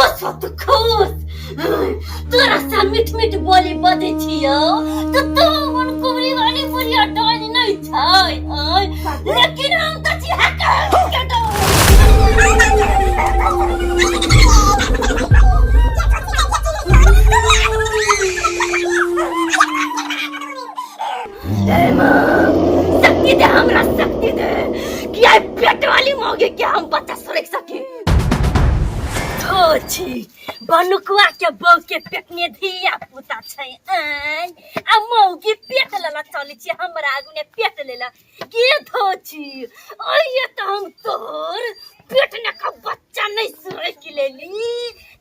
खुश हो तू खुश। तोरा से मीठ मीठ बोली बजै छियौ तऽ तू अपन कुबरी वाली बुढ़िया डाइन नहि छै आय, लेकिन हम तऽ छी हकार के डाइन। हे माँ, शक्ति दे हमरा, शक्ति दे कि आई पेट वाली मौगी के हम बच्चा सुरक सकी। छी बनुकुआ के बहू के पेट में धिया पुता छै आय, आ मौगी पेट लेला चलै छी हमरा आगू ने पेट लेला के धो छी। ओये तऽ हम तोहर पेट ने का बच्चा नहीं सुरक लेली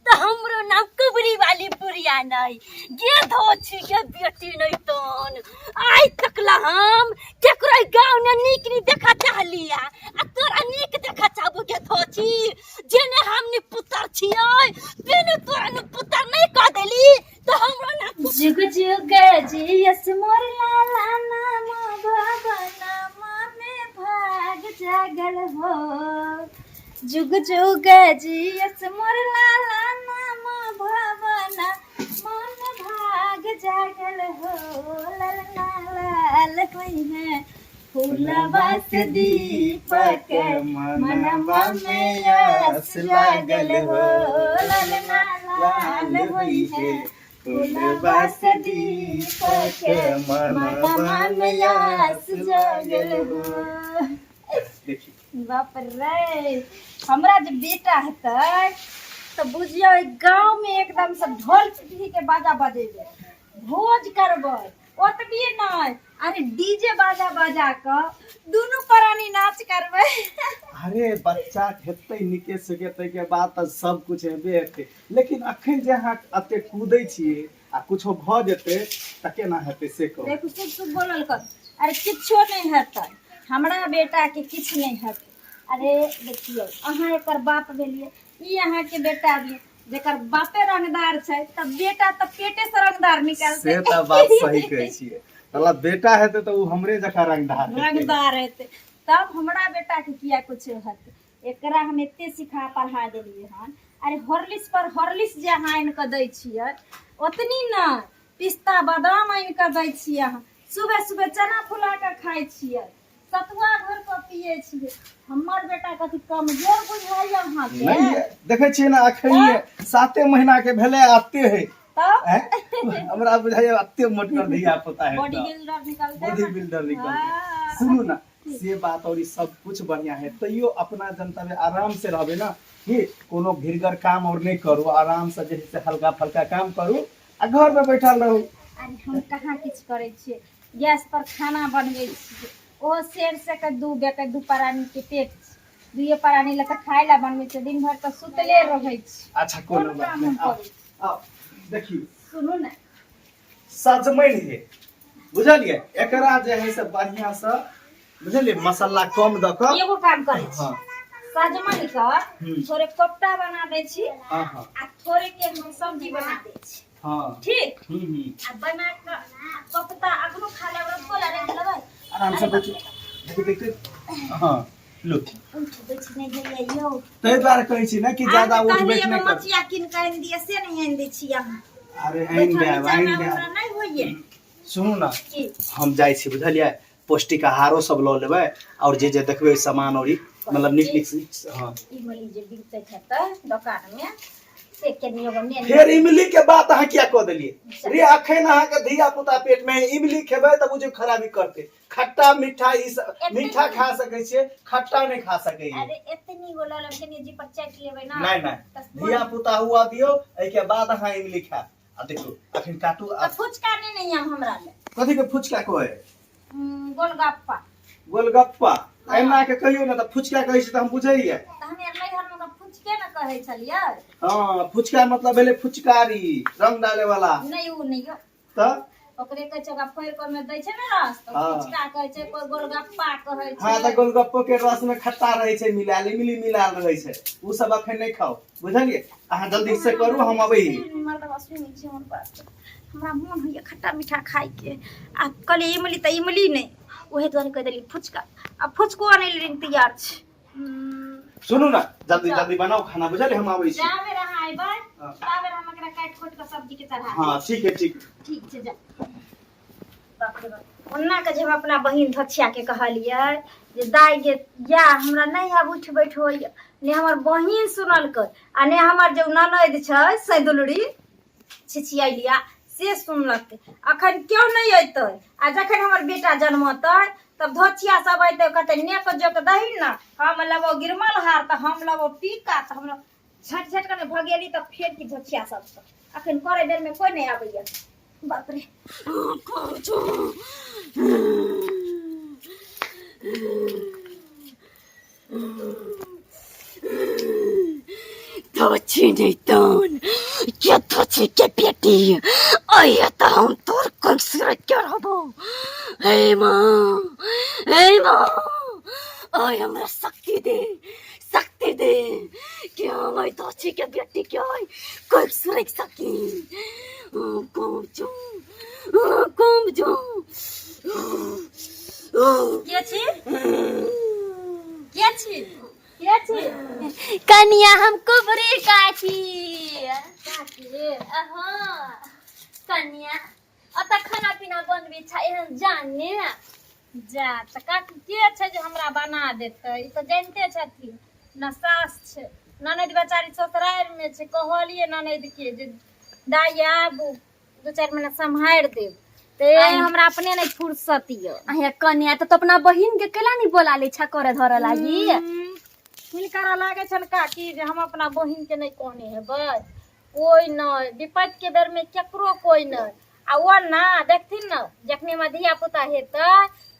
तऽ हमरो नाम कुबरी वाली बुढ़िया नहीं। गे धो छी गे बेटी नहीं तन आइ तक ला हम केकरो गाँव ने नीक नहीं देखा चाहलिया आ तोरा नीक देखा चाहबो। गे धो छी, जेने हम नि पुतर छियै तेने तोरा नि पुतर नहीं कह देली तो हमरो नाम जुग जुग जियस मोर लाला नाम भवनमा में भाग जागल हो। जुग जुग जियस मोर लाला नाम भवना मन भाग जागल हो। ललना लाल होई है फूलवा से दीपक मनवा में आस लागल हो। ललना लाल होई है फूलवा से दीपक मनवा में आस जागल हो। देखी बाप रे, हमरा जे बेटा हेतै तऽ बुझियौ गाँव में एकदम से ढोल पिपही के बाजा बजेबै, भोज करबै। ओतबी नहि, अरे डीजे बाजा बजा कऽ दुनू प्राणी नाच करबै। अरे बच्चा हेतै निके सुके ताहिके बाद तऽ सब कुछ हेबे हेतै, लेकिन अखन जे अहाँ एते कूदै छियै आ कुछो भऽ जेतै तऽ केना हेतै से कहू। देखू, शुभ शुभ बोलल कर। अरे किछो नहि हेतै, हमरा बेटाके किछु नहि हेतै। अरे देखियौ, अहाँ एकर बाप भेलियै, ई अहाँके बेटा भेल। जेकर बापे रंगदार छै तऽ बेटा तऽ पेटे से रंगदार निकलतै। से तऽ बात सही कहै छियै, मतलब बेटा हेतै तऽ ओ हमरे जकाँ रंगदार हेतै। रंगदार हेतै तब हमरा बेटाके किया कुछ हेतै? एकरा हम एते सिखा पढ़ा देलियै हन। अरे हॉर्लिक्स पर हॉर्लिक्स जे अहाँ आनि कऽ दै छियै, ओतनी नहि, पिस्ता बादाम आनि कऽ दै छियै। अहाँ सुबह सुबह चना फुला कऽ खाइ छियै, सतुआ घोरि कऽ पियै छियै। हमर बेटा कथी कमजोर बुझाइए अहाँके? नहि, देखै छियै ने, अखन 7 महीना के भेलै अते है तब हैं? हमरा बुझाइए अते मोटगर धिया पुता है। बॉडी बिल्डर निकलते। बॉडी बिल्डर निकलते। हाँ। सुनू ना, से बात और ई सब कुछ बढ़िया है, तैयो अपना जनता में आराम से रहबे ना कि कोनो घिरगर काम और नहीं करू, आराम से जे है से हल्का फल्का काम करू आ घर में बैठल रहू। अरे हम कहाँ किछु करै छियै? गैस पर खाना बनबै छियै, ओहो शेर से के दू बेके दू प्राणी के पेट छै, दुइये प्राणी लए तऽ खाय लए बनबै छियै। दिन भरि तऽ सुतले रहै छी। अच्छा, कोनो कोन बात काम नहीं। हम आओ करै छी? आओ देखियौ। सुनू ने। सजमनि है, बुझलियै? एकरा जे है से बढ़िया से, बुझलियै, मसाला कम दऽ कऽ। एगो काम करै छी। हाँ। सजमनि के थोड़े कोफ्ता बना दै छी हाँ हाँ आ थोड़े के हम सब्जी बना दै छी। हाँ। ठीक? हम्म हम्म आ बना कऽ कोफ्ता अखनो खा लेब, रखो ला राखि लेबै। आराम से बैठू, देखियौ देखियौ, हाँ लो। उठ बैठ नहि होइए यौ। ताहि दुआरे कहै छी ने कि ज्यादा उठ बैठ नहि कर। मचिया कीन कऽ आनि दिअ, से नहि आनि दै छी अहाँ। अरे आनि बैठल देब, नीचामे आनि देब। हमरा नहि होइए। सुनू ने। की? हम जाइ छी, बुझलियै, पौष्टिक आहारो सब लऽ लेबै आओर जे जे देखबै सामान और ई मतलब नीक नीक। हाँ। इमली जे बिकतै हेतै दोकानमे से कनि एगो ने। फेर इमली के बात अहाँ किया कऽ देलियै रे? अखन अहाँके धिया पुता पेट में, इमली खेबै तऽ बुझियौ खराबी करतै। खट्टा मीठा ई सब मीठा खा सकै छियै, खट्टा नहि खा सकै। अरे एतनी गो लऽ लेब, कनि जी पर चाटि लेबै ना। नहि नहि, धिया पुता हुआ दियौ, एहिके बाद अहाँ इमली खायब। आ देखू, अखन काटू आ तऽ फुचका नहि ने आम हमरा ले। कथी के फुचका कहै? गोलगप्पा। गोलगप्पा एना के कहियौ ने तऽ फुचका कहै छै तऽ हम बुझैया। तऽ हमे आर नैहरमे ओकरा फुचके ने कहै छलियै। हाँ, फुचका मतलब भेलै फुचकारी, रंग डाले वाला। नहि, ओ नहि यौ। तऽ ओकरे कहै छै, ओकरा फोड़ि कऽ ओहिमे दै छै ने रस, तऽ हाँ। फुचका कहै छै, कोइ गोलगप्पा कहै हाँ, छै। तऽ गोलगप्पो के रस में खट्टा रहै छै मिलायल, इमली मिलायल रहै छै। ओ सब अखन नहि खाउ, बुझलियै? अहाँ जल्दी से करू, हम अबै ही। मर्दबा सुनै छै हमर बात? हमरा मोन होइए खट्टा मीठा खाइके आ कहलियै इमली तऽ इमली नहि, ओहे दुआरे कहि देलियै फुचका। आ फुचको आनै लेल तैयार छै। सुनू ने, जल्दी जल्दी बनाउ खाना, बुझलियै? हम आबै छी। जाबे अहाँ अयबै हाँ। ताबे हम एकरा काटि खोटि कऽ सब्जीके चढ़ा हाँ ठीक है ठीक। ठीक छै, जा। बाप रे बाप, ओना के जे हम अपना बहिन धोछिया के कहलियै जे दाइ गे या हमरा नहि आब उठ बैठ होइए, ने हमर बहिन सुनलकै आ ने हमर जे ननैद छै सैदुलरी छिछियलिया से सुनलकै। अखन केओ नहि अयतै आ जखन हमर बेटा जन्मतै तब धोछिया सब अयतै, कहतै नेक जोक दही ने, हम लेबो गिरमल हार तऽ हम लेबो टीका, तऽ हम छटि छटि कऽ भगेली तऽ फेर की धोछिया सब अखन करै बेरमे कोइ नहि आबैया। बाप रे, धोची नहीं तन के धोची के बेटी आइए तो हम तोर कंसर के रहबो। हे माँ, हे माँ, आय हमरा शक्ति दे, शक्ति दे कि हम आई धोची के बेटी के आई कोई सुरक सकी। कम जो, कम जो। के छी, के छी, के छी? कनिया, हम कुबरी काकी। काकी? हाँ कनिया, अतऽ खाना पीना बनबै छै एहन जाने जा तऽ काकी के छै जे हमरा बना देतै? ई तऽ जानिते छथिन न, सास छै, ननैद बेचारी ससुरारिमे छै। कहलियै ननैद के जे दाइ आबू, 2-4 महीना सम्हारि देब, तऽ हमरा अपने नहि फुर्सत यऽ। अहाँ कनिया, तऽ अपना बहिन के केला नहीं बोला ले छा करे धरे लागी? हिनकरा लागै छनि काकी जे हम अपना बहिन के नहि कहने हेबै। कोइ नहि, विपत्ति के बेरमे केकरो कोइ नहि। आ ओ ना देखथिन ने, जखनी हमरा धिया पुता हेतै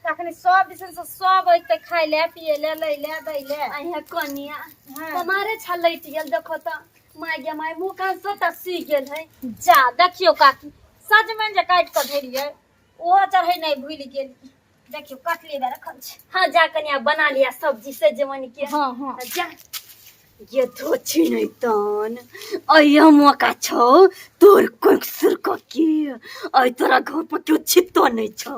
तखनी सब दिसन से सब अयतै खाय ले, पिए ले, लै ले, दै ले। अहाँ कनिया, हाँ। तुम्हारे छलैट गेल, देखो तऽ my गे my, मुँह कान सबटा सी गेल है। जा देखियौ काकी, सजमनि जे काटि कऽ धेलियै ओहो चढ़ै नहि भूलि गेल। देखियौ कटली बेर रखल छै। हाँ जा कनिया, बना लिया सब्जी सजमनि के। हाँ हाँ जा। ये धोछी नहीं तन अय मौका छौ तोर कोख सुरक के, अय तोरा घर पर क्यों छितो नहीं छौ,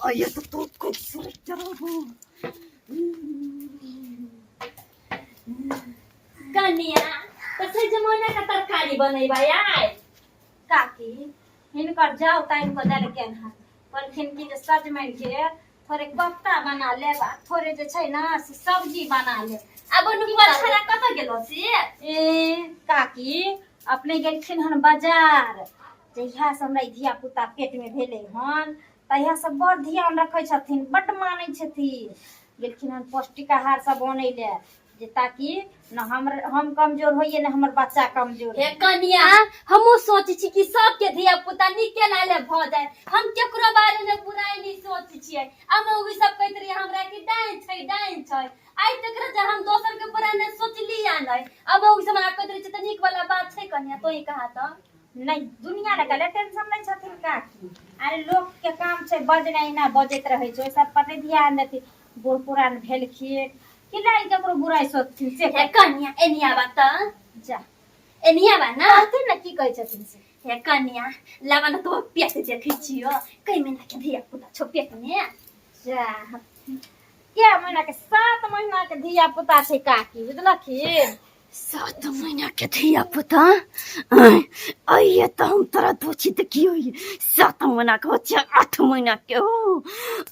अय तो तोर कोख सुरक के रहबो। कनिया, तऽ सजमना के तरकारी बनेबै आइ? काकी, हिनकर जाउ तानि कऽ देलकनि हन, कहलखिन कि जे सजमनि के थोड़े कोफ्ता बना लेब आ थोड़े जे छै ने से सब्जी बना लेब। आब नुकवा छड़ा कतऽ गेलो से? ए काकी, अपने गेलखिन हन बाजार। जहिया से हमरा ई धिया पुता पेट में भेलै हन तहिया से बड़ ध्यान रखै छथिन, बड्ड मानै छथिन। गेलखिन हन पौष्टिक आहार सब अनै लए, जे ताकि न हम कमजोर होइए न हमर बच्चा कमजोर। हे कनिया, हमहूँ सोचै छी कि सबके धिया पुता नीके लाले भऽ जाय, हम केकरो बारे में बुराइ नहीं सोचै छियै। आ मौगी सब कहैत रहियै हमरा कि डाइन छै, डाइन छै। आइ तक जे हम दोसर के बुराइ नहीं सोचलियै नहि, आ मौगी सब हमरा कहैत रहै छै, तऽ नीक वाला बात छै कनिया? तोही कहा तऽ। नहीं, दुनिया लए कहले टेंशन लै छथिन काकी। अरे लोक के काम छै बजनाइ, एना बजैत रहै छै, ओहि सब पर नहि ध्यान देथिन। बूढ़ पुरान भेलखिन कि नहि ककरो बुराइ सोचथिन से। हे कनिया, एनिया बा तऽ। जा। एनिया बा ना। कहथिन ने की कहै छथिन से। हे कनिया, लाबा न तो पेट देखै छियो, कई महीना के धिया पुता छौ पेट में? जा, के महीना के, 7 महीना के धिया पुता छै काकी, बुझलखिन? 7 महीना के धिया पुता आइए तऽ हम तोरा दोषी देखियो, 7 महीना के हो चाहे 8 महीना के हो,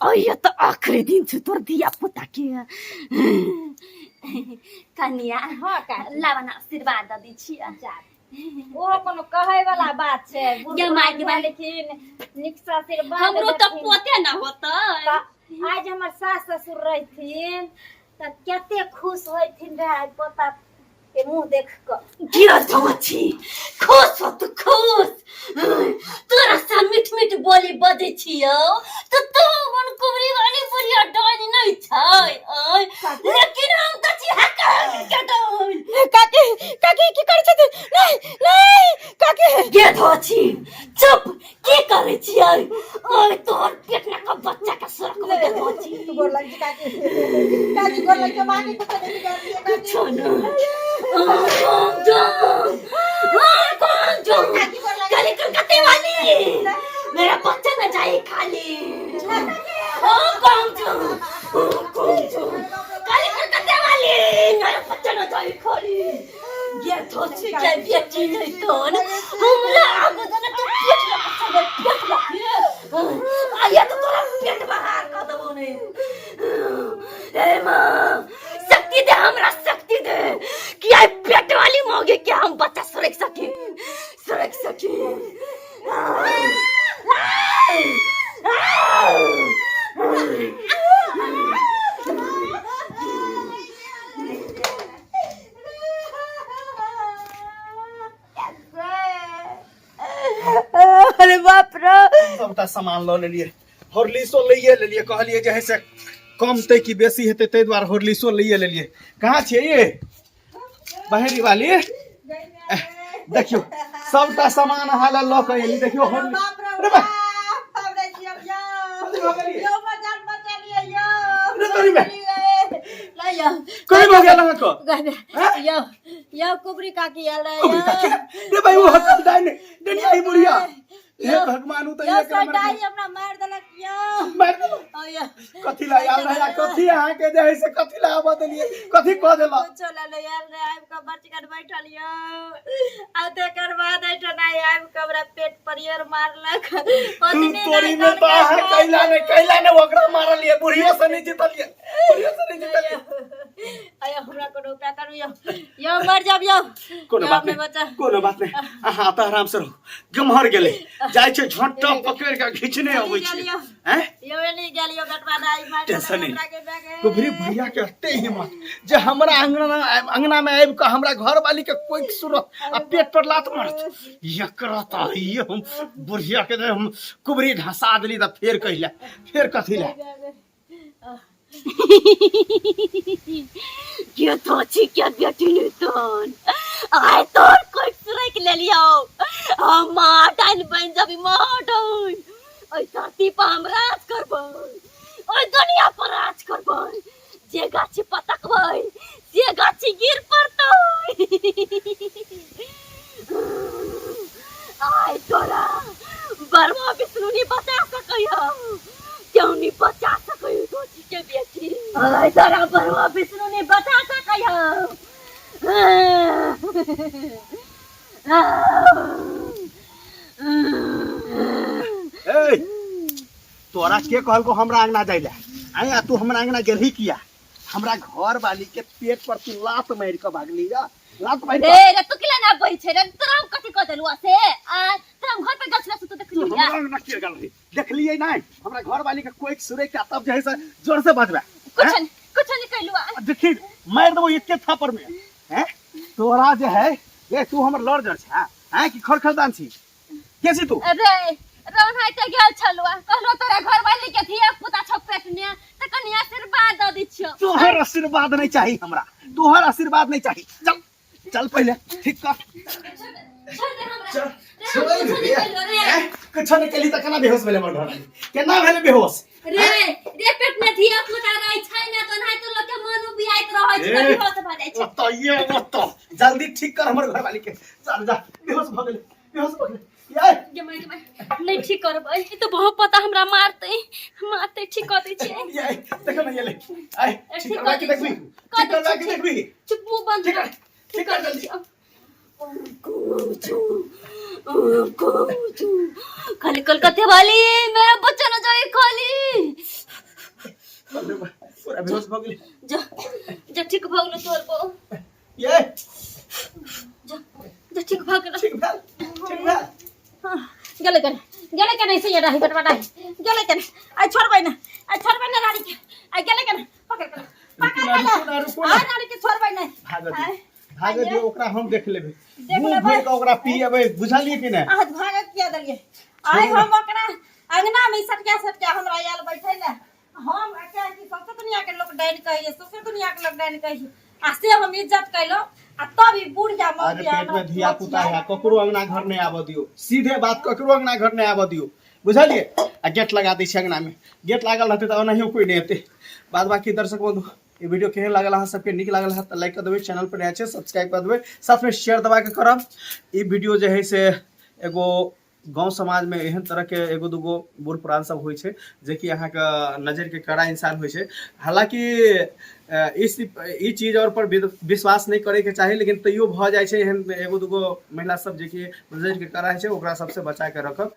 आइए तऽ आखिरी दिन छै तोर धिया पुता के। कनिया। हाँ काकी। लाबा न आशीर्वाद दऽ दै छियै। जा, ओहो कोनो कहै वाला बात छै? बूढ़ गे माय, गे माय। लेकिन नीक से आशीर्वाद हमरो तऽ देथिन। पोते न होतै। तऽ आइ जे हमर सास ससुर रहथिन तऽ कते खुश होइथिन रहे आइ पोता के मुँह देख कऽ। गिरा छी, खुश हो तू, खुश। तोरा से मीठ मीठ बोली बजै छियौ तऽ तू मन कुबरी वाली बुढ़िया डाइन नहीं छै ओय, लेकिन हम तऽ छी हका के डाइन। काकी, काकी, की करै छथिन? नहीं नहीं काकी। गे धोछी, चुप। की करै छियै? ओय तोहर पेट ना के बच्चा के सुरक में गे धोछी। गोर लग छी काकी, काकी, गोर लग छी, माँ के कुछ नहीं कर दिए काकी। कुछो न, कौन जो, कौन जो काली कलकत्ते वाली, मेरा बच्चा न जाए खाली। ओ कौन जो, ओ कौन जो काली कलकत्ते वाली, मेरा बच्चा न जाए खाली। गे के धोती के बेटी नहीं तोन हमरा आगू दने तू पेट लग चले पेट लग आया तो तोरा पेट बाहर कर देबो ने। ए माँ, शक्ति दे हमरा, शक्ति दे कि आई पेट वाली मौगी के हम बच्चा सुरक सकी, सुरक सकी। अरे बाप रे। सबटा सामान लऽ लेलियै, हॉर्लिक्सो लैए लेलियै। कहलियै जे है से कम तै कि बेसी हेतै, ताहि दुआरे हॉर्लिक्सो लैए लेलियै। कहाँ छियै ये बहेरी वाली? देखियौ, सबटा सामान अहाँ लए लऽ कऽ एली। देखियौ हॉर्लिक्स। अरे बा, कथी भऽ गेलियै? अरे तोरी में कोई भऽ गेल अहाँके? यौ यौ, कुबरी काकी आयल रहे। कुबरी काकी? रे भाई, ओ हकल डाइन डनिया ही बुढ़िया। हे भगवान, उ तऽ यौ एक नंबर सटाई हमरा मारि देलक यौ। मारि देलक? ओ यौ। कथी ला आयल रहे आ कथी अहाँके जे है से कथी ला आबऽ देलियै? कथी कऽ देलक? कुछो ला ले आयल रहे, आबि कऽ बचकन बैठल यौ, आ तकर बाद एहिठाम आइ आबि कऽ हमरा पेट पर मारलक। तू ओतनी तोरी नहि में तो अहाँ तनका। कैला ने, कैला ने ओकरा मारलियै, बुढ़ियो से नहीं जीतलियै, बुढ़ियो से नहीं जीतलियै। अयो, हमरा कोनो उपाय करू यौ, यौ मर जाब यौ। कोनो यौ, बात अपने नहीं। बच्चा। कोनो बात नहीं, अहाँ तऽ आराम से रहू। गम्हर गेलै, जाइ छै झोंटा पकड़ि कऽ घिचने अबै छै। यौ। हैं? यौ एनी गेल यौ, बेटवा दाई मारि देलक। टेंशन नहीं। हमरा के बैग। कुबरी भैया के एते हिम्मत जे हमरा अंगना अंगना में आबि कऽ हमरा घर वाली के कोई सुरत आ पेट पर लात मारत। एकरा तऽ ये हम बुढ़िया के जे हम कुबरी धसा देली तऽ फेर कहिला, फेर कथी ला? के तो छी के बेटी ने तोन आय तोर कोई सुरक ले लियो, हम माटाइन बन जाबी माटाइन। ओइ धरती पर हम राज करबै, ओइ दुनिया पर राज करबै। जे गाछी पतकबै से गाछी गिर पड़तै। आय तोरा बर्मा विष्णु नहीं बचा सकैया, क्यों नहीं बचा सकैया दोषी के बेटी? आय तोरा बर्मा विष्णु नहीं बचा सकैया। ए, तोरा के कहलको हमरा अंगना जाय ले? आय आ तू हमरा अंगना गेलही किया? हमरा घर वाली के पेट पर तू लात मारि कऽ भागली जा, लात मारि रे कऽ। रे, तू किला ना बई छे रे? तोरा हम कथी कह देलु से? आ तोरा हम घर पे गेल छला से तू तू देखली? हमरा अंगना के गेल रही? देखलियै नहि? हमरा घर वाली के कोई सुरे के तब जे है से जोर से बजबे। कुछ नहीं, कुछ नहीं कहलु आ। देखी, मारि देबो एके थापर में। हैं तोरा जे है ये, तू हमर लड़ जड़ छै हैं कि खरखरदान छी? के छी तू? अरे रोन है ते गेल छलुआ, कहलो तोरा घर वाली के धिया पुता छौ पेट में त कनी आशीर्वाद द दै छियो। तोहर आशीर्वाद नहीं चाहिए हमरा, तोहर आशीर्वाद नहीं चाहिए। चल चल, पहले ठीक कर। छोड़ दे हमरा। चल। रे, छोड़ हम कुछो दे। नहीं कहलो रे। हैं? कुछो नहीं केली तऽ केना बेहोश भेलै हमर घरवाली? केना भेलै बेहोश? रे रे, पेट में धिया पुता रहै छै ने तो नहीं तो लोग के मन उबियाइत रहै छै, ए। तऽ बेहोश भऽ जाइ छै। ओतऽ ये ओतऽ जल्दी ठीक कर हमर घरवाली के। चल जा, बेहोश भऽ गेलै, बेहोश भऽ गेलै ये। गे माय, गे माय, नहि ठीक करबै ई तऽ बहुत पता हमरा मारतै, मारतै। ठीक कऽ दै छियै। ये देखो ना, ये ले आय। ठीक ठीक करवा कऽ के दै देखबी? छियै। कऽ ठीक दै करवा के छियै। देखबी? चुप, मुँह बंद ठीक कर। कर, ठीक कर जल्दी। खाली कलकत्ते वाली मेरा बच्चा न जाए खाली। पूरा बेहोश भऽ गेलै। जा जा, ठीक भऽ गेलो तोहर बहू। ये जा जा, ठीक भऽ गेलो। ठीक भेल, ठीक भेल। गेलै केने, गेलै केने से रही बटवा रही, गेलै केने। आइ छोड़बै ना, आइ छोड़बै ना रानी के। आइ गेलै केने, पकड़ के रुकू ना, रुकू ना, रुकू ना। आ रानी के छोड़बै ना। भागऽ दियौ, भागऽ दियौ ओकरा, हम देख लेबै। देख मुँह लेबै। भरि कऽ ओकरा पिएबै, बुझलियै कि नहि? आज भागत किया देलियै? आइ हम ओकरा अंगना में सटका सटका हमरा आयल बैठे ले। हम क्या कि सौंसे दुनिया के लोग डाइन कहिए, सौंसे दुनिया के लोग डाइन कहिए, आ से हम इज्जत कैलो आ तब ई बुढ़िया अरे मौगिया पेट में हमरा धिया पुता है, ककरो अंगना घर नहीं आबऽ दियौ। सीधे बात, ककरो अंगना घर नहीं आबऽ दियौ, बुझलियै? आ गेट लगा दै छै अंगना में। गेट लागल रहतै तऽ ओनाहियो कोई नहीं एतै। बाद बाकी दर्शक बंधु, ई वीडियो केहन लागल अहाँ सबके? नीक लागल है तऽ लाइक कर देबै, चैनल पर नया छै सब्सक्राइब कर देबै, साथ में शेयर दबा के करब। ई वीडियो जे है से एगो गाँव समाजमे एहन तरहके एगो दूगो बूढ़ पुरान सब होइ छै जेकि अहाँके नजरिके कड़ा इंसान होइ छै। हालाँकि इस ई चीज और पर विश्वास नहि करैके चाही, लेकिन तैयो भऽ जाइ छै एहन एगो दूगो महिला सब जेकि नजरिके कड़ा होइ छै, ओकरा सबसँ बचा के रखब।